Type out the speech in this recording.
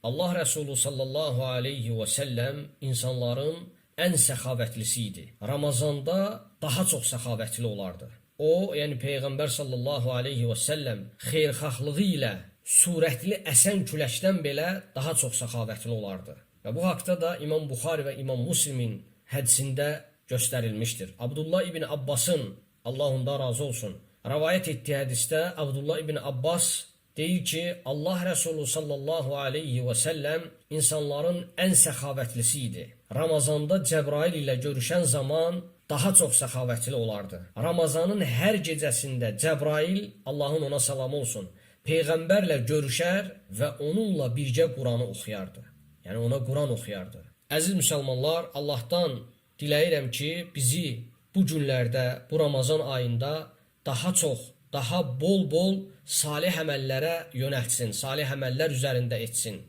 Allah Rəsulu sallallahu aleyhi və səlləm insanların ən səxavətlisi idi. Ramazanda daha çox səxavətli olardı. O, yəni Peyğəmbər sallallahu aleyhi və səlləm xeyirxahlığı ilə sürətli əsən küləkdən belə daha çox səxavətli olardı. Və bu haqda da İmam Buxari və İmam Müslimin hədisində göstərilmişdir. Abdullah ibn Abbasın, Allah ondan razı olsun, rəvayət etdiyi hədisdə Abdullah ibn Abbas deyir ki, Allah Rəsulu sallallahu aleyhi və səlləm insanların ən səxavətlisi idi. Ramazanda Cəbrail ilə görüşən zaman daha çox səxavətli olardı. Ramazanın hər gecəsində Cəbrail, Allahın ona salamı olsun, Peyğəmbərlə görüşər və onunla birgə Quranı oxuyardı. Yəni ona Quran oxuyardı. Əziz müsəlmanlar, Allahdan diləyirəm ki, bizi bu günlərdə, bu Ramazan ayında daha çox, daha bol-bol salih əməllərə yönəltsin, salih əməllər üzərində etsin.